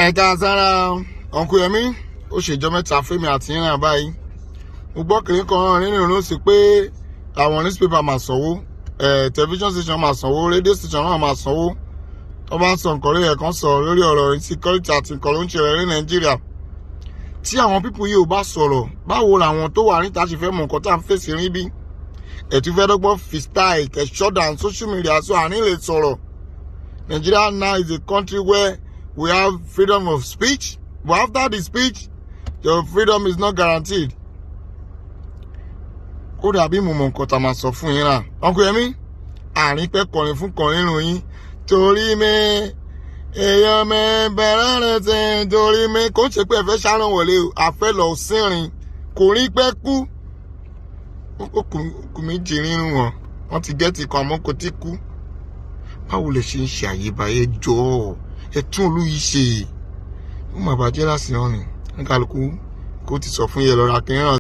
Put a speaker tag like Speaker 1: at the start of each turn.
Speaker 1: Ẹ̀ka sára ọ̀nkú Yẹmí, ó ṣèjọ mẹ́ta fẹ́mi àti yín náà báyìí. Mo gbọ́ kiri kan nínú ìrún sí pé àwọn newspaper máa sanwó, television station máa sanwó, radio station náà máa sanwó. Tó bá ń sọ nǹkan lórí ẹ̀kan sọ lórí ọ̀rọ̀ insecurity àti nǹkan ló ń ṣẹlẹ̀ ní Nàìjíríà. Tí àwọn people yìí ò bá sọ̀rọ̀, báwo làwọn tó wà níta ṣe fẹ́ mọ nǹkan tá à ń fèsì rí bí? Ẹ̀tú fẹ́ dọ́gbọ́n fi style kẹ̀ shut down social media so àní lè sọ̀rọ̀. Nigeria now is a country where we have freedom of speech, but after the speech, your freedom is not guaranteed. Ó dàbí mo mọ nǹkan tá a máa sọ fún yín náà. Uncle Yẹmí, àárín pẹ́ kọrin fún kan nínú yín. Torí mi, èèyàn mi bẹ̀rẹ̀ rẹ̀ ti torí mi. Kò ń ṣe pé ẹ fẹ́ ṣàrán wọlé o, àfẹ́ lọ sínrin. Kò rí pẹ́ kú. Ó kù méjì nínú wọn. Wọ́n ti gẹ́tì kan àmọ́ kò tí kú. Báwo lè ṣe ń ṣe àyèbáyé jọ ẹ tún olú yìí ṣe? Ó mà bàjẹ́ lásìkò ni. Kálukú kó ti sọ fún yẹn lọ́ra kí n ràn.